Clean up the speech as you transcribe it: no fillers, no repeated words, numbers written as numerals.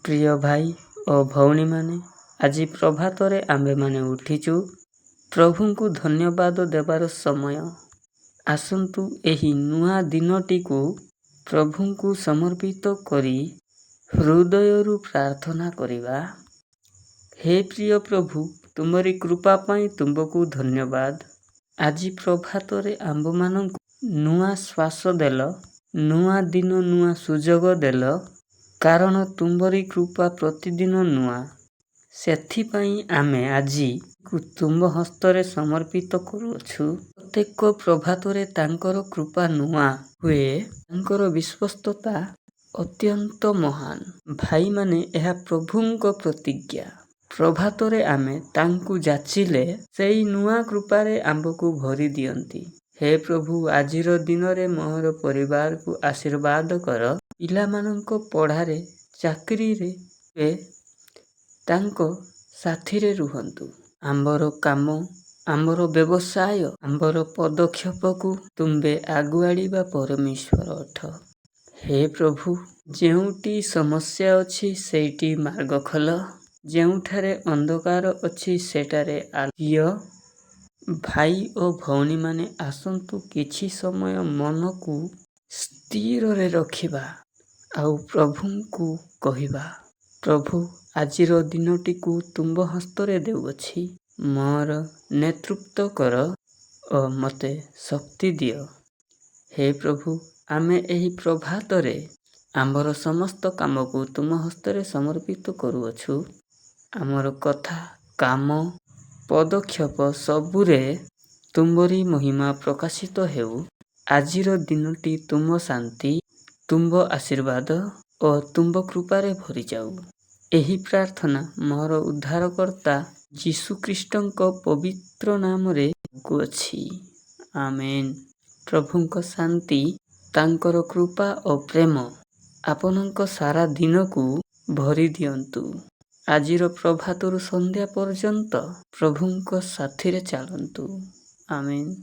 ପ୍ରିୟ ଭାଇ ଓ ଭଉଣୀମାନେ, ଆଜି ପ୍ରଭାତରେ ଆମ୍ଭେମାନେ ଉଠିଛୁ। ପ୍ରଭୁଙ୍କୁ ଧନ୍ୟବାଦ ଦେବାର ସମୟ। ଆସନ୍ତୁ ଏହି ନୂଆ ଦିନଟିକୁ ପ୍ରଭୁଙ୍କୁ ସମର୍ପିତ କରି ହୃଦୟରୁ ପ୍ରାର୍ଥନା କରିବା। ହେ ପ୍ରିୟ ପ୍ରଭୁ, ତୁମରି କୃପା ପାଇଁ ତୁମ୍ଭକୁ ଧନ୍ୟବାଦ। ଆଜି ପ୍ରଭାତରେ ଆମ୍ଭମାନଙ୍କୁ ନୂଆ ଶ୍ୱାସ ଦେଲ, ନୂଆ ଦିନ, ନୂଆ ସୁଯୋଗ ଦେଲ। କାରଣ ତୁମ୍ଭରି କୃପା ପ୍ରତିଦିନ ନୂଆ। ସେଥିପାଇଁ ଆମେ ଆଜି ତୁମ୍ଭ ହସ୍ତରେ ସମର୍ପିତ କରୁଅଛୁ। ପ୍ରତ୍ୟେକ ପ୍ରଭାତରେ ତାଙ୍କର କୃପା ନୂଆ ହୁଏ। ତାଙ୍କର ବିଶ୍ୱସ୍ତତା ଅତ୍ୟନ୍ତ ମହାନ। ଭାଇମାନେ, ଏହା ପ୍ରଭୁଙ୍କ ପ୍ରତିଜ୍ଞା। ପ୍ରଭାତରେ ଆମେ ତାଙ୍କୁ ଯାଚିଲେ ସେଇ ନୂଆ କୃପାରେ ଆମ୍ଭକୁ ଭରି ଦିଅନ୍ତି। ହେ ପ୍ରଭୁ, ଆଜିର ଦିନରେ ମୋର ପରିବାରକୁ ଆଶୀର୍ବାଦ କର। ପିଲାମାନଙ୍କ ପଢ଼ାରେ, ଚାକିରିରେ ତାଙ୍କ ସାଥିରେ ରୁହନ୍ତୁ। ଆମ୍ଭର କାମ, ଆମ୍ଭର ବ୍ୟବସାୟ, ଆମ୍ଭର ପଦକ୍ଷେପକୁ ତୁମ୍ଭେ ଆଗୁଆଡ଼ିବା ପରମେଶ୍ୱର ଅଟ। ହେ ପ୍ରଭୁ, ଯେଉଁଠି ସମସ୍ୟା ଅଛି ସେଇଠି ମାର୍ଗ ଖୋଲ। ଯେଉଁଠାରେ ଅନ୍ଧକାର ଅଛି ସେଠାରେ ଆଲୋକ ଦିଅ। ଭାଇ ଓ ଭଉଣୀମାନେ, ଆସନ୍ତୁ କିଛି ସମୟ ମନକୁ ସ୍ଥିରରେ ରଖିବା ଆଉ ପ୍ରଭୁଙ୍କୁ କହିବା, ପ୍ରଭୁ, ଆଜିର ଦିନଟିକୁ ତୁମ୍ଭ ହସ୍ତରେ ଦେଉଅଛି। ମୋର ନେତୃତ୍ୱ କର ଓ ମୋତେ ଶକ୍ତି ଦିଅ। ହେ ପ୍ରଭୁ, ଆମେ ଏହି ପ୍ରଭାତରେ ଆମ୍ଭର ସମସ୍ତ କାମକୁ ତୁମ ହସ୍ତରେ ସମର୍ପିତ କରୁଅଛୁ। ଆମର କଥା, କାମ, ପଦକ୍ଷେପ ସବୁରେ ତୁମ୍ଭରି ମହିମା ପ୍ରକାଶିତ ହେଉ। ଆଜିର ଦିନଟି ତୁମ ଶାନ୍ତି, ତୁମ୍ଭ ଆଶୀର୍ବାଦ ଓ ତୁମ୍ଭ କୃପାରେ ଭରିଯାଉ। ଏହି ପ୍ରାର୍ଥନା ମୋର ଉଦ୍ଧାରକର୍ତ୍ତା ଯୀଶୁଖ୍ରୀଷ୍ଟଙ୍କ ପବିତ୍ର ନାମରେ ମାଗୁଅଛି। ଆମେନ୍। ପ୍ରଭୁଙ୍କ ଶାନ୍ତି, ତାଙ୍କର କୃପା ଓ ପ୍ରେମ ଆପଣଙ୍କ ସାରା ଦିନକୁ ଭରି ଦିଅନ୍ତୁ। ଆଜିର ପ୍ରଭାତରୁ ସନ୍ଧ୍ୟା ପର୍ଯ୍ୟନ୍ତ ପ୍ରଭୁଙ୍କ ସାଥିରେ ଚାଲନ୍ତୁ। ଆମେନ୍।